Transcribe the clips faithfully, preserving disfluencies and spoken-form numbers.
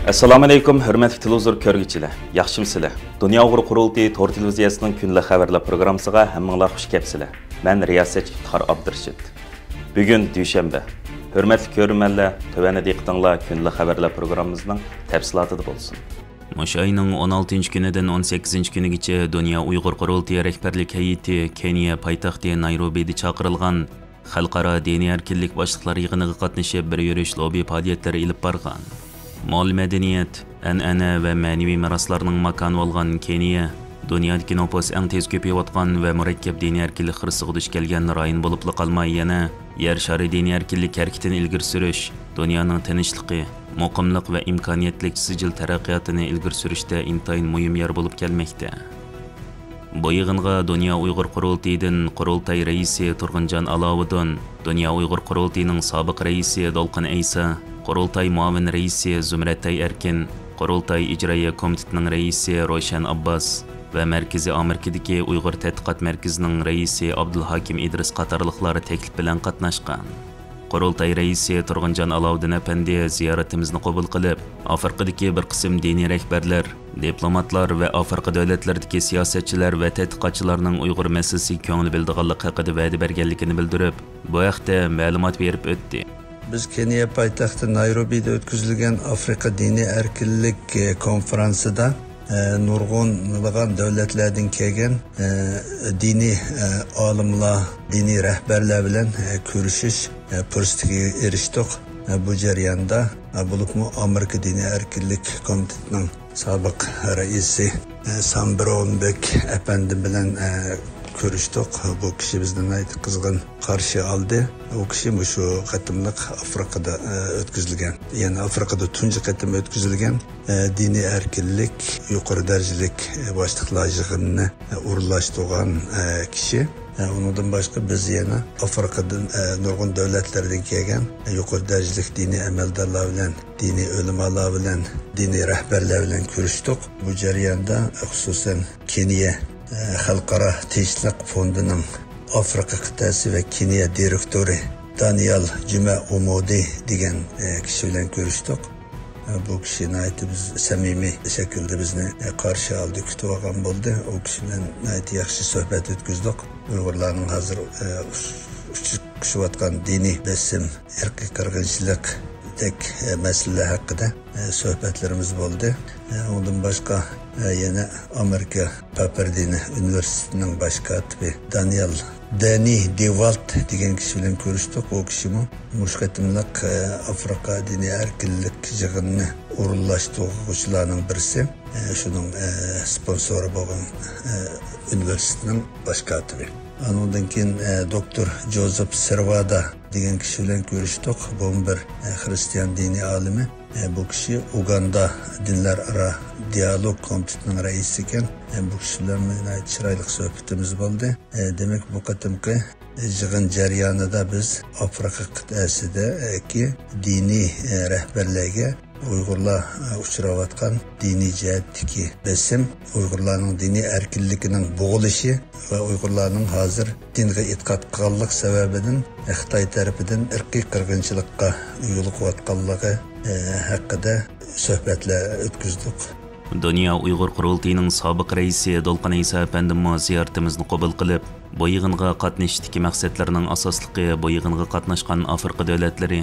ئەسسالامۇئەلەيكۇم، ھۆرمەتلىك تېلېۋىزور كۆرگۈچىلەر، ياخشىمۇسىلەر؟ دۇنيا ئۇيغۇر قۇرۇلتىيى تور تېلېۋىزىيەسىنىڭ كۈندىلىك خەۋەرلەر پروگراممىسىغا ھەممىڭلار خۇش كەپسىلەر. مەن رىياسەتچى ئىپتىخار ئابدۇرېشىت. بۈگۈن دۈشەنبە. ھۆرمەتلىك كۆرۈرمەنلەر، تۆۋەندە دىققىتىڭلار كۈندىلىك خەۋەرلەر پروگراممىمىزنىڭ تەپسىلاتىدا بولسۇن. مۇشۇ ئاينىڭ ئون ئالتىنچى كۈنىدىن ئون سەككىزىنچى كۈنىگىچە دۇنيا ئۇيغۇر قۇرۇلتىيى رەھبەرلىك ھەيئىتى كېنىيە پايتەختى نايروبىدا چاقىرىلغان خەلقئارا دىنىي ئەركىنلىك باشلىقلار يىغىنىغا قاتنىشىپ، بىر يۈرۈش لوببى پائالىيەتلىرى ئېلىپ بارغان. مول مەدەنىيەت، ئەنئەنە ۋە مەنىۋى مىراسلارنىڭ ماكانى بولغان كېنىيە دۇنيادىكى نوپۇس ئەڭ تېز كۆپىيىۋاتقان ۋە مۇرەككەپ دىنىي ئەركىنلىك خىرىسىغا دۇچ كەلگەن رايون بولۇپلا قالماي، يەنە يەر شارى دىنىي ئەركىنلىك ھەرىكىتىنى ئىلگىرى سۈرۈش، دۇنيانىڭ تىنچلىقى، مۇقىملىق ۋە ئىمكانىيەتلىك سىجىل تەرەققىياتىنى ئىلگىرى سۈرۈشتە ئىنتايىن مۇھىم يەر بولۇپ كەلمەكتە. بۇ يىغىنغا دۇنيا ئۇيغۇر قۇرۇلتىيىدىن قۇرۇلتاي رەئىسى تۇرغۇنجان ئالاۋۇدۇن، دۇنيا ئۇيغۇر قۇرۇلتىيىنىڭ سابىق رەئىسى دولقۇن ئەيسا، قۇرۇلتاي مۇئاۋىن رەئىسى زۇمرەتئاي ئەركىن، قۇرۇلتاي ئىجرائىيە كومىتېتىنىڭ رەئىسى روشەن ئابباس ۋە مەركىزىي ئامېرىكىدىكى ئۇيغۇر تەتقىقات مەركىزىنىڭ رەئىسى ئابدۇلھاكىم ئىدرىس قاتارلىقلار تەكلىپ بىلەن قاتناشقان. قۇرۇلتاي رەئىسى تۇرغۇنجان ئالاۋۇدىن ئەپەندى زىيارىتىمىزنى قوبۇل قىلىپ، ئافرىقىدىكى بىر قىسىم دىنىي رەھبەرلەر، دىپلوماتلار ۋە ئافرىقا دۆلەتلىرىدىكى سىياسەتچىلەر ۋە تەتقىقاتچىلارنىڭ ئۇيغۇر مەسىلىسىگە كۆڭۈل بۆلىدىغانلىقى ھەققىدە ۋەدە بەرگەنلىكىنى بىلدۈرۈپ، بۇ ھەقتە مەلۇمات بېرىپ ئۆتتى. بىز كېنىيە پايتەختى نايروبىدا ئۆتكۈزۈلگەن ئافرىقا دىنىي ئەركىنلىك، ئە، كونفېرانسىدا، ئە، نۇرغۇنلىغان دۆلەتلەردىن كەلگەن، ئە، دىنىي، ئە، ئالىملار، دىنىي رەھبەرلەر بىلەن، ئە، كۆرۈشۈش، ئە، پۇرسىتىگە ئېرىشتۇق. ئە، بۇ جەرياندا، ئە، بولۇپمۇ ئامېرىكا دىنىي ئەركىنلىك كومىتېتىنىڭ سابىق رەئىسى، ئە، سام برونبېك ئەپەندى بىلەن، ئە، كۆرۈشتۇق. بۇ كىشى بىزنى ناھايىتى قىزغىن قارشى ئالدى. ئۇ كىشى مۇشۇ قېتىملىق ئافرىقىدا، ئە، ئۆتكۈزۈلگەن، يەنى ئافرىقىدا تۇنجى قېتىم ئۆتكۈزۈلگەن، ئە، دىنىي ئەركىنلىك يۇقىرى دەرىجىلىك، ئە، باشلىقلار يىغىنىنى، ئە، ئورۇنلاشتۇرغان، ئە، كىشى. ئە، ئۇنىڭدىن باشقا بىز يەنە ئافرىقىدىن، ئە، نۇرغۇن دۆلەتلەردىن كەلگەن، ئە، يۇقىرى دەرىجىلىك دىنىي ئەمەلدارلار بىلەن، دىنىي ئۆلىمالار بىلەن، دىنىي رەھبەرلەر بىلەن كۆرۈشتۇق. بۇ جەرياندا، خۇسۇسەن، كېنىيە، ئە، خەلقئارا تىنچلىق فوندىنىڭ ئافرىقا قىتئەسى ۋە كېنىيە دىرېكتورى دانىيال جۈمە ئومودى دېگەن، ئە، كىشى بىلەن كۆرۈشتۇق. ئە، بۇ كىشى ناھايىتى بىز، سەمىمىي شەكىلدە بىزنى، ئە، قارشى ئالدى، كۈتۈۋالغان بولدى. ئۇ كىشى بىلەن ناھايىتى ياخشى سۆھبەت ئۆتكۈزدۇق. ئۇيغۇرلارنىڭ ھازىر، ئە، ئۇچ-، ئۇچرىشىۋاتقان دىنىي بېسىم، ئىرقىي قىرغىنچىلىقتەك، ئە، مەسىلىلەر ھەققىدە، ئە، سۆھبەتلىرىمىز بولدى. ئە، ئۇنىڭدىن باشقا، ئە، يەنە ئامېرىكا پاپېردىنى ئۇنىۋېرسىتېتىنىڭ باش كاتىپى دانىيال دەنى دېۋالت دېگەن كىشى بىلەن كۆرۈشتۇق. ئۇ كىشىمۇ مۇشۇ قېتىملىق، ئە، ئافرىقا دىنىي ئەركىنلىك يىغىنىنى ئورۇنلاشتۇرغۇچىلارنىڭ بىرسى. ئە، شۇنىڭ، ئە، سپونسورى بولغان، ئە، ئۇنىۋېرسىتېتنىڭ باش كاتىپى. ئانىڭدىن كېيىن، ئە، دوكتور جوزېف سېرۋادا دېگەن كىشى بىلەن كۆرۈشتۇق. بۇمۇ بىر، ئە، خىرىستىيان دىنىي ئالىمى. ئە، بۇ كىشى ئۇگاندا دىنلار ئارا دىئالوگ كومىتېتىنىڭ رەئىسى ئىكەن. ئە، بۇ كىشى بىلەن ناھايىتى چىرايلىق سۆھبىتىمىز بولدى. ئە، دېمەك، بۇ قېتىمقى يىغىن جەريانىدا بىز ئافرىقا قىتئەسىدىكى دىنىي، ئە، رەھبەرلەرگە ئۇيغۇرلار، ئە، ئۇچراۋاتقان دىنىي جەھەتتىكى بېسىم، ئۇيغۇرلارنىڭ دىنىي ئەركىنلىكىنىڭ بوغۇلۇشى ۋە ئۇيغۇرلارنىڭ ھازىر دىنغا ئېتىقاد قىلغانلىق سەۋەبىدىن خىتاي تەرىپىدىن ئىرقىي قىرغىنچىلىققا يولۇقۇۋاتقانلىقى، ئە، ھەققىدە سۆھبەتلەر ئۆتكۈزدۇق. دۇنيا ئۇيغۇر قۇرۇلتىيىنىڭ سابىق رەئىسى دولقۇن ئەيسا ئەپەندىمۇ زىيارىتىمىزنى قوبۇل قىلىپ، بۇ يىغىنغا قاتنىشىشتىكى مەقسەتلەرنىڭ ئاساسلىقى بۇ يىغىنغا قاتناشقان ئافرىقا دۆلەتلىرى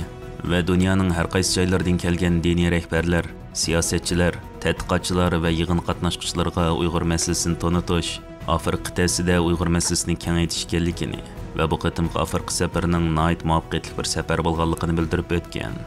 ۋە دۇنيانىڭ ھەر قايسى جايلىرىدىن كەلگەن دىنىي رەھبەرلەر، سىياسەتچىلەر، تەتقىقاتچىلار ۋە يىغىن قاتناشقۇچىلىرىغا ئۇيغۇر مەسىلىسىنى تونۇتۇش، ئافرىقا قىتئەسىدە ئۇيغۇر مەسىلىسىنى كېڭەيتىش ئىكەنلىكىنى ۋە بۇ قېتىمقى ئافرىقا سەپىرىنىڭ ناھايىتى مۇۋەپپەقىيەتلىك بىر سەپەر بولغانلىقىنى بىلدۈرۈپ ئۆتكەن.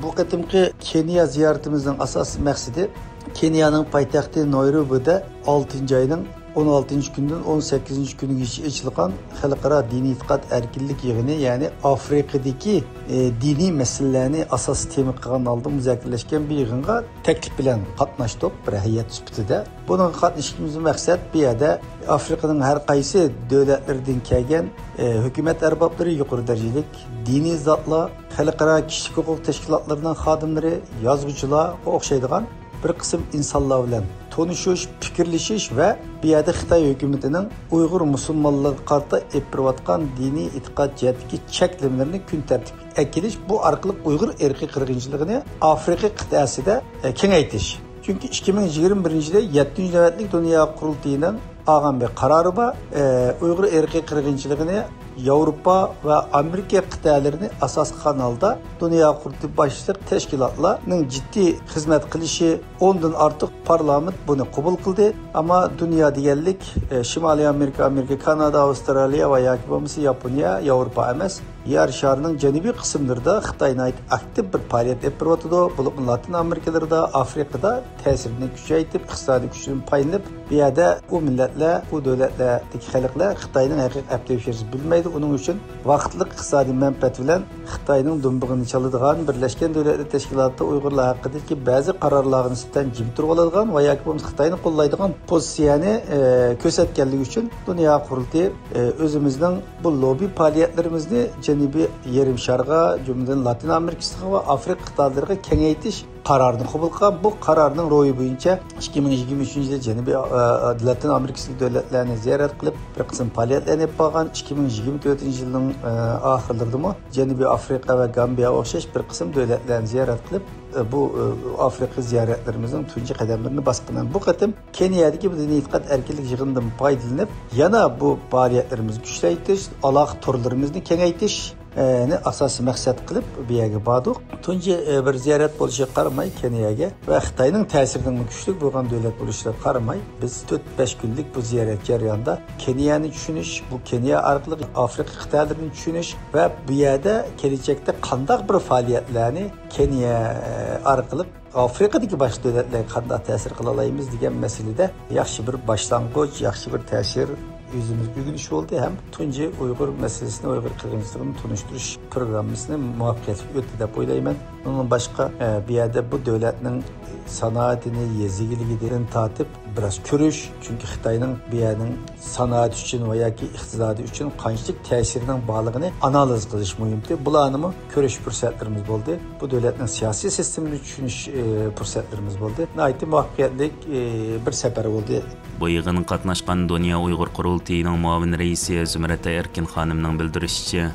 بۇ قېتىمقى كېنىيە زىيارىتىمىزنىڭ ئاساسىي مەقسىتى كېنىيەنىڭ پايتەختى نايروبىدا ئالتىنچى ئاينىڭ ئون ئالتىنچى كۈنىدىن ئون سەككىزىنچى كۈنىگىچە ئېچىلغان خەلقئارا دىنىي ئېتىقاد ئەركىنلىك يىغىنى، يەنى ئافرىقىدىكى، ئى، دىنىي مەسىلىلەرنى ئاساسىي تېما قىلغان ھالدا مۇزاكىرىلەشكەن بۇ يىغىنغا تەكلىپ بىلەن قاتناشتۇق بىر ھەيئەت سۈپىتىدە. بۇنىڭغا قاتنىشىشىمىزدىن مەقسەت بۇ يەردە ئافرىقىنىڭ ھەر قايسى دۆلەتلىرىدىن كەلگەن، ئى، ھۆكۈمەت ئەربابلىرى، يۇقىرى دەرىجىلىك دىنىي زاتلار، خەلقئارا كىشىلىك ھوقۇق تەشكىلاتلىرىنىڭ خادىملىرى، يازغۇچىلارغا ئوخشايدىغان بىر قىسىم ئىنسانلار بىلەن تونۇشۇش، پىكىرلىشىش ۋە بۇ يەردە خىتاي ھۆكۈمىتىنىڭ ئۇيغۇر مۇسۇلمانلىرىغا قارىتا ئېلىپ بېرىۋاتقان دىنىي ئېتىقاد جەھەتتىكى چەكلىمىلىرىنى كۈن تەرتىپكە ئەكېلىش، بۇ ئارقىلىق ئۇيغۇر ئىرقىي قىرغىنچىلىقىنى ئافرىقا قىتئەسىدە، ئە، كېڭەيتىش. چۈنكى ئىككى مىڭ يىگىرمە بىرىنچى يىلى يەتتىنچى نۆۋەتلىك دۇنيا قۇرۇلتىيىنىڭ ئالغان بىر قارارى بار. ئە، ئۇيغۇر ئىرقىي قىرغىنچىلىقىنى ياۋروپا ۋە ئامېرىكا قىتئەلىرىنى ئاساس قىلغان ھالدا دۇنيا قۇرۇلتىيى باشلىق تەشكىلاتلارنىڭ جىددىي خىزمەت قىلىشى، ئوندىن ئارتۇق پارلامېنت بۇنى قوبۇل قىلدى. ئەمما دۇنيا دېگەنلىك، ئە، شىمالىي ئامېرىكا، ئامېرىكا، كانادا، ئاۋسترالىيە ۋە ياكى بولمىسا ياپونىيە، ياۋروپا ئەمەس. يەر شارىنىڭ جەنۇبىي قىسىملىرىدا خىتاي ناھايىتى ئاكتىپ بىر پائالىيەت ئېلىپ بېرىۋاتىدۇ. بولۇپمۇ لاتىن ئامېرىكىلىرىدا، ئافرىقىدا تەسىرىنى كۈچەيتىپ، ئىقتىسادىي كۈچىدىن پايدىلىنىپ، بۇ يەردە ئۇ مىللەتلەر، ئۇ دۆلەتلەردىكى خەلقلەر خىتاينىڭ ھەقىقىي ئەپتىپىشىرىسى بىلمەيدۇ. ئۇنىڭ ئۈچۈن ۋاقىتلىق ئىقتىسادىي مەنپەئەت بىلەن خىتاينىڭ دۇمبىغىنى چالىدىغان بىرلەشكەن دۆلەتلەر تەشكىلاتىدا ئۇيغۇرلار ھەققىدىكى بەزى قارارلارغا نىسبەتەن جىم تۇرۇۋالىدىغان ۋە ياكى بولمىسا خىتاينى قوللايدىغان پوزىتسىيەنى، ئە، كۆرسەتكەنلىكى ئۈچۈن دۇنيا قۇرۇلتىيى، ئە، ئۆزىمىزنىڭ بۇ لوببى پائالىيەتلىرىمىزنى جەنۇبىي يېرىم شارغا، جۈملىدىن لاتىن ئامېرىكىسىغا ۋە ئافرىقا قىتئەلىرىگە كېڭەيتىش قارارىنى قوبۇل قىلغان. بۇ قارارنىڭ روھى بويىچە ئىككى مىڭ يىگىرمە ئۈچىنچى يىلى جەنۇبىي، ئە، ئە، لاتىن ئامېرىكىسىدىكى دۆلەتلەرنى زىيارەت قىلىپ، بىر قىسىم پائالىيەتلەرنى ئېلىپ بارغان. ئىككى مىڭ يىگىرمە تۆتىنچى يىلنىڭ، ئە، ئاخىرلىرىدىمۇ جەنۇبىي ئافرىقا ۋە گامبىياغا ئوخشاش بىر قىسىم دۆلەتلەرنى زىيارەت قىلىپ، ئە، بۇ، ئە، ئافرىقا زىيارەتلىرىمىزنىڭ تۇنجى قەدەملىرىنى باسقىنىمەن. بۇ قېتىم كېنىيەدىكى بۇ دىنىي ئېتىقاد ئەركىنلىك يىغىنىدىن پايدىلىنىپ، يەنە بۇ پائالىيەتلىرىمىزنى كۈچەيتىش، ئالاقە تورلىرىمىزنى كېڭەيتىش، ئە، نى ئاساسىي مەقسەت قىلىپ بۇ يەرگە باردۇق. تۇنجى، ئە، بىر زىيارەت بولۇشىغا قارىماي كېنىيەگە ۋە خىتاينىڭ تەسىرىنىڭ كۈچلۈك بولغان دۆلەت بولۇشىغا قارىماي، بىز تۆت بەش كۈنلۈك بۇ زىيارەت جەريانىدا كېنىيەنى چۈشىنىش، بۇ كېنىيە ئارقىلىق ئافرىقا قىتئەلىرىنى چۈشىنىش ۋە بۇ يەردە كېلىچەكتە قانداق بىر پائالىيەتلەرنى كېنىيە، ئە، ئارقىلىق ئافرىقىدىكى باشقا دۆلەتلەرگە قانداق تەسىر قىلالايمىز دېگەن مەسىلىدە ياخشى بىر باشلانغۇچ، ياخشى بىر تەسىر، ئۆزىمىزگە ئۆگىنىش بولدى ھەم تۇنجى ئۇيغۇر مەسىلىسىنى، ئۇيغۇر قىرغىنچىلىقىنى تونۇشتۇرۇش پروگراممىسىنى مۇۋەپپەقىيەتلىك ئۆتتى دەپ ئويلايمەن. ئۇنىڭدىن باشقا، ئە، بۇ يەردە بۇ دۆلەتنىڭ سانائىتىنى، يېزا ئىگىلىكىدىن تارتىپ بىراز كۆرۈش، چۈنكى خىتاينىڭ بۇ يەرنىڭ سانائەت ئۈچۈن ۋە ياكى ئىقتىسادى ئۈچۈن قانچىلىك تەسىرىنىڭ بارلىقىنى ئانالىز قىلىش مۇھىمدى. بۇلارنىمۇ كۆرۈش پۇرسەتلىرىمىز بولدى. بۇ دۆلەتنىڭ سىياسىي سىستېمىنى چۈشىنىش، ئى، پۇرسەتلىرىمىز بولدى. ناھايىتى مۇۋەپپەقىيەتلىك، ئى، بىر سەپەر بولدى. بۇ يىغىنغا قاتناشقان دۇنيا ئۇيغۇر قۇرۇلتىيىنىڭ مۇئاۋىن رەئىسى زۇمرەت ئەركىن خانىمنىڭ بىلدۈرۈشىچە،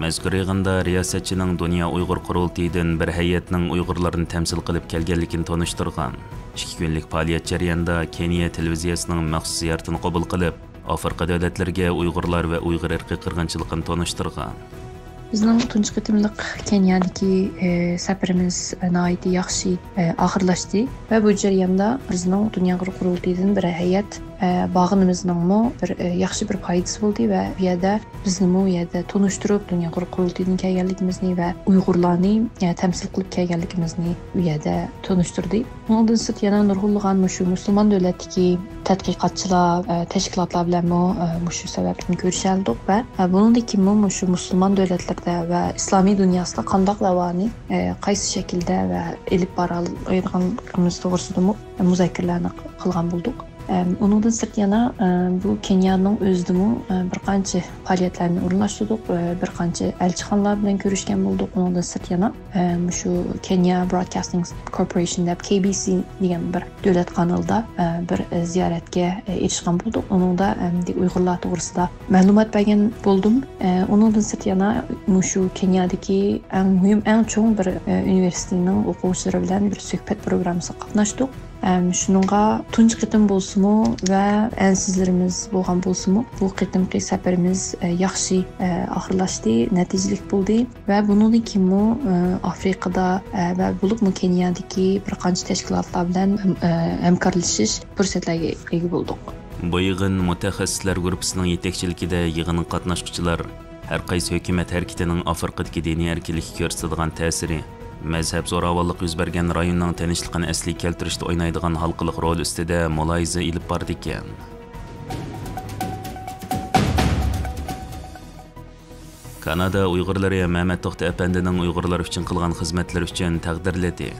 مەزكۇر يىغىندا رىياسەتچىنىڭ دۇنيا ئۇيغۇر قۇرۇلتىيىدىن بىر ھەيئەتنىڭ ئۇيغۇرلارنى تەمسىل قىلىپ كەلگەنلىكىنى تونۇشتۇرغان. ئىككى كۈنلۈك پائالىيەت جەريانىدا كېنىيە تېلېۋىزىيەسىنىڭ مەخسۇس زىيارىتىنى قوبۇل قىلىپ، ئافرىقا دۆلەتلىرىگە ئۇيغۇرلار ۋە ئۇيغۇر ئىرقىي قىرغىنچىلىقىنى تونۇشتۇرغان. بىزنىڭ تۇنجى قېتىملىق كېنىيەدىكى، ئى، سەپىرىمىز، ئى، ناھايىتى ياخشى، ئى، ئاخىرلاشتى ۋە بۇ جەرياندا بىزنىڭ دۇنيا ئۇيغۇر قۇرۇلتىيىدىن بىر ھەيئەت، ئى، بارغىنىمىزنىڭمۇ بىر، ئى، ياخشى بىر پايدىسى بولدى ۋە بۇ يەردە بىزنىمۇ بۇ يەردە تونۇشتۇرۇپ، دۇنيا ئۇيغۇر قۇرۇلتىيىدىن كەلگەنلىكىمىزنى ۋە ئۇيغۇرلارنى، ئى، تەمسىل قىلىپ كەلگەنلىكىمىزنى بۇ يەردە تونۇشتۇردى. ئۇنىڭدىن سىرت يەنە نۇرغۇنلىغان مۇشۇ مۇسۇلمان دۆلەتتىكى تەتقىقاتچىلار، ئە، تەشكىلاتلار بىلەنمۇ، ئە، مۇشۇ سەۋەبتىن كۆرۈشەلىدۇق ۋە، ئە، بۇنىڭدىن كېيىنمۇ مۇشۇ مۇسۇلمان دۆلەتلەردە ۋە ئىسلامىي دۇنياسىدا قانداق دەۋانى، ئە، قايسى شەكىلدە ۋە ئېلىپ بارالىدىغانلىقىمىز توغرىسىدىمۇ مۇزاكىرىلەرنى قىلغان بولدۇق. ئەم، ئۇنىڭدىن سىرت يەنە، ئە، بۇ كېنىيانىڭ ئۆزىدىمۇ، ئە، بىر قانچە پائالىيەتلەرنى ئورۇنلاشتۇردۇق، ئە، بىر قانچە ئەلچىخانىلار بىلەن كۆرۈشكەن بولدۇق. ئۇنىڭدىن سىرت يەنە، ئە، مۇشۇ كېنىيە برودكاستىنگ كورپورېيشن دەپ، كېي بى سى دېگەن بىر دۆلەت قانىلىدا، ئە، بىر، ئە، زىيارەتكە، ئە، ئېرىشكەن بولدۇق. ئۇنىڭدا، ئەم، ئۇيغۇرلار توغرىسىدا مەلۇمات بەرگەن بولدۇم. ئە، ئۇنىڭدىن سىرت يەنە مۇشۇ كېنىيادىكى ئەڭ مۇھىم، ئەڭ چوڭ بىر، ئە، ئۇنىۋېرسىتېتنىڭ ئوقۇغۇچىلىرى بىلەن بىر سۆھبەت پروگراممىسىغا قاتناشتۇق. ئەم، شۇنىڭغا تۇنجى قېتىم بولسىمۇ ۋە ئەنسىزلىرىمىز بولغان بولسىمۇ، بۇ قېتىمقى سەپىرىمىز، ئە، ياخشى، ئە، ئاخىرلاشتى، نەتىجىلىك بولدى ۋە بۇنىڭدىن كېيىنمۇ، ئە، ئافرىقىدا، ئە، ۋە بولۇپمۇ كېنىيادىكى بىر قانچە تەشكىلاتلار بىلەن، ئە، ھەمكارلىشىش پۇرسەتلەرگە ئىگە بولدۇق. بۇ يىغىن مۇتەخەسسىسلەر گۇرۇپپىسىنىڭ يېتەكچىلىكىدە يىغىنغا قاتناشقۇچىلار ھەر قايسى ھۆكۈمەت ھەرىكىتىنىڭ ئافرىقىدىكى دىنىي ئەركىنلىككە كۆرسىتىدىغان تەسىرى، مەزھەپ زوراۋانلىقى يۈز بەرگەن رايوننىڭ تىنچلىقىنى ئەسلىگە كەلتۈرۈشتە ئوينايدىغان ھالقىلىق رول ئۈستىدە مۇلاھىزە ئېلىپ بارىدىكەن. كانادا ئۇيغۇرلىرى مەمەت توختى ئەپەندىنىڭ ئۇيغۇرلار ئۈچۈن قىلغان خىزمەتلىرى ئۈچۈن تەقدىرلىدى.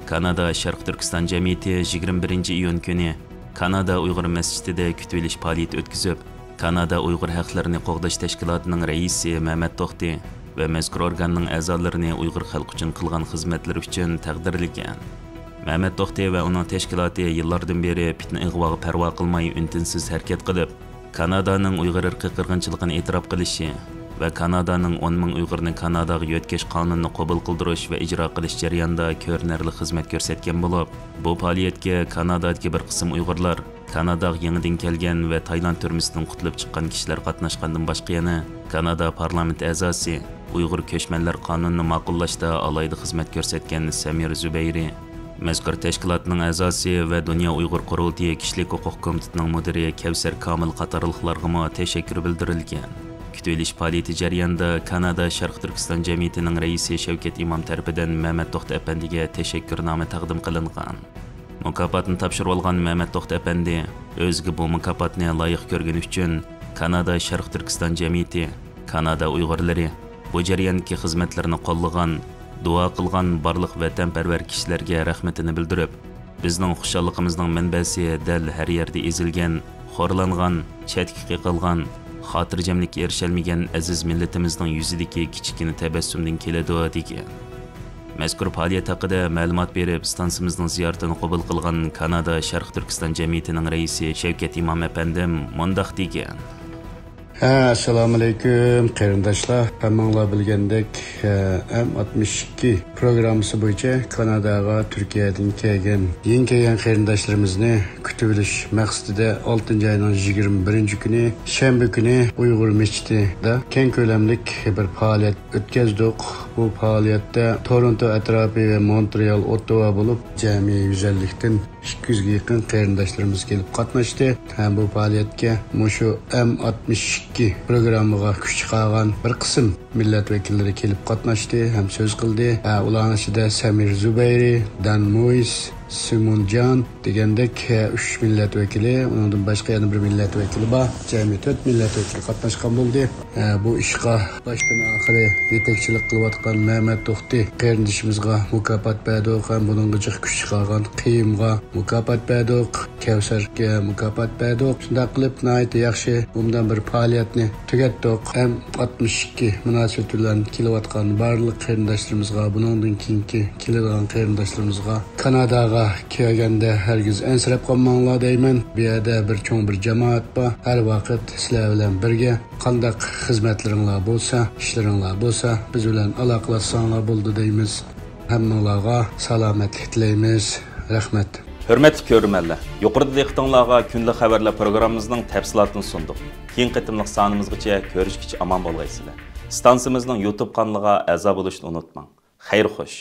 كانادا شەرقىي تۈركىستان جەمئىيىتى يىگىرمە بىرىنچى ئىيۇن كۈنى كانادا ئۇيغۇر مەسچىتىدە كۈتۈۋېلىش پائالىيىتى ئۆتكۈزۈپ، كانادا ئۇيغۇر ھەقلىرىنى قوغداش تەشكىلاتىنىڭ رەئىسى مەمەت توختى ۋە مەزكۇر ئورگاننىڭ ئەزالىرىنى ئۇيغۇر خەلقى ئۈچۈن قىلغان خىزمەتلىرى ئۈچۈن تەقدىرلىگەن. مەمەت توختى ۋە ئۇنىڭ تەشكىلاتى يىللاردىن بېرى پىتنە-ئىغۋاغا پەرۋا قىلماي ئۈن-تىنسىز ھەرىكەت قىلىپ، كانادانىڭ ئۇيغۇر ئىرقىي قىرغىنچىلىقىنى ئېتىراپ قىلىشى ۋە كانادانىڭ ئون مىڭ ئۇيغۇرنى كاناداغا يۆتكەش قانۇنىنى قوبۇل قىلدۇرۇش ۋە ئىجرا قىلىش جەريانىدا كۆرۈنەرلىك خىزمەت كۆرسەتكەن بولۇپ، بۇ پائالىيەتكە كانادادىكى بىر قىسىم ئۇيغۇرلار، كاناداغا يېڭىدىن كەلگەن ۋە تايلاند تۈرمىسىدىن قۇتۇلۇپ چىققان كىشىلەر قاتناشقاندىن باشقا يەنە كانادا پارلامېنت ئەزاسى، ئۇيغۇر كۆچمەنلەر قانۇنىنى ماقۇللاشتا ئالاھىدە خىزمەت كۆرسەتكەن سەمىر زۇبەيرى، مەزكۇر تەشكىلاتنىڭ ئەزاسى ۋە دۇنيا ئۇيغۇر قۇرۇلتىيى كىشىلىك ھوقۇق كومىتېتىنىڭ مۇدىرى كەۋسەر كامىل قاتارلىقلارغىمۇ تەشەككۈر بىلدۈرۈلگەن. كۈتۈۋېلىش پائالىيىتى جەريانىدا كانادا شەرقىي تۈركىستان جەمئىيىتىنىڭ رەئىسى شەۋكەت ئىمام تەرىپىدىن مەمەت توختى ئەپەندىگە تەشەككۈرنامە تەقدىم قىلىنغان. مۇكاپاتنى تاپشۇرۇۋالغان مەمەت توختى ئەپەندى ئۆزىگە بۇ مۇكاپاتنى لايىق كۆرگىنى ئۈچۈن كانادا شەرقىي تۈركىستان جەمئىيىتى، كانادا ئۇيغۇرلىرى، بۇ جەرياندىكى خىزمەتلىرىنى قوللىغان، دۇئا قىلغان بارلىق ۋەتەنپەرۋەر كىشىلەرگە رەھمىتىنى بىلدۈرۈپ، بىزنىڭ خۇشاللىقىمىزنىڭ مەنبەسى دەل ھەر يەردە ئېزىلگەن، خورلانغان، چەتكە قېقىلغان، خاتىرجەملىككە ئېرىشەلمىگەن ئەزىز مىللىتىمىزنىڭ يۈزىدىكى كىچىككىنە تەبەسسۇمدىن كېلىدۇ، دېگەن. مەزكۇر پائالىيەت ھەققىدە مەلۇمات بېرىپ، ئىستانسىمىزنىڭ زىيارىتىنى قوبۇل قىلغان كانادا شەرقىي تۈركىستان جەمئىيىتىنىڭ رەئىسى شەۋكەت ئىمام ئەپەندىم مۇنداق دېگەن. ھە، ئەسسالامۇئەلەيكۇم، قېرىنداشلار. ھەممىڭلار بىلگەندەك، ئە، ئېم ئاتمىش ئىككى پروگراممىسى بويىچە كاناداغا تۈركىيەدىن كەلگەن، يېڭى كەلگەن قېرىنداشلىرىمىزنى كۈتۈۋېلىش مەقسىتىدە ئالتىنچى ئاينىڭ يىگىرمە بىرىنچى كۈنى، شەنبە كۈنى ئۇيغۇر مەسچىتىدە كەڭ كۆلەملىك بىر پائالىيەت ئۆتكۈزدۇق. بۇ پائالىيەتتە تورونتو ئەتراپى ۋە مونترېئال، ئوتتاۋا بولۇپ، جەمئىي يۈز ئەللىكتىن ئىككى يۈزگە يېقىن قېرىنداشلىرىمىز كېلىپ قاتناشتى. ھەم بۇ پائالىيەتكە مۇشۇ ئېم ئاتمىش ئىككى پروگراممىغا كۈچ چىقارغان بىر قىسىم مىللەت ۋەكىللىرى كېلىپ قاتناشتى ھەم سۆز قىلدى. ھە، ئۇلارنىڭ ئىچىدە سەمىر زۇبەيرى، دان مويس، سىمون جان دېگەندەك، ھە، ئۈچ مىللەت ۋەكىلى، ئۇنىڭدىن باشقا يەنە بىر مىللەت ۋەكىلى بار. جەمئىي تۆت مىللەت ۋەكىلى قاتناشقان بولدى. ھە، بۇ ئىشقا باشتىن ئاخىرى يېتەكچىلىك قىلىۋاتقان مەمەت توختى قېرىندىشىمىزغا مۇكاپات بەردۇق ھەم بۇنىڭغا جىق كۈچ چىقارغان قىيىمغا مۇكاپات بەردۇق. كەۋسەرگە مۇكاپات بەردۇق. شۇنداق قىلىپ، ناھايىتى ياخشى ئوبدان بىر پائالىيەتنى تۈگەتتۇق. ئېم ئاتمىش ئىككى مۇناسىۋىتى بىلەن كېلىۋاتقان بارلىق قېرىنداشلىرىمىزغا، بۇنىڭدىن كېيىنكى كېلىدىغان قېرىنداشلىرىمىزغا كاناداغا كەلگەندە ھەرگىز ئەنسىرەپ قالماڭلار دەيمەن. بۇ يەردە بىر چوڭ بىر جامائەت بار. ھەر ۋاقىت سىلەر بىلەن بىرگە. قانداق خىزمەتلىرىڭلار بولسا، ئىشلىرىڭلار بولسا، بىز بىلەن ئالاقىلەشسەڭلار بولىدۇ دەيمىز. ھەممىڭلارغا سالامەتلىك تىلەيمىز. رەھمەت. ھۆرمەتلىك كۆرۈرمەنلەر، يۇقىرىدا دىققىتىڭلارغا كۈندىلىك خەۋەرلەر پروگراممىمىزنىڭ تەپسىلاتىنى سۇندۇق. كېيىنكى قېتىملىق سانىمىزغىچە كۆرۈشكىچە ئامان بولغايسىلەر. ئىستانسىمىزنىڭ يۇتۇب قانىلىغا ئەزا بولۇشنى ئۇنتۇماڭ. خەير خوش.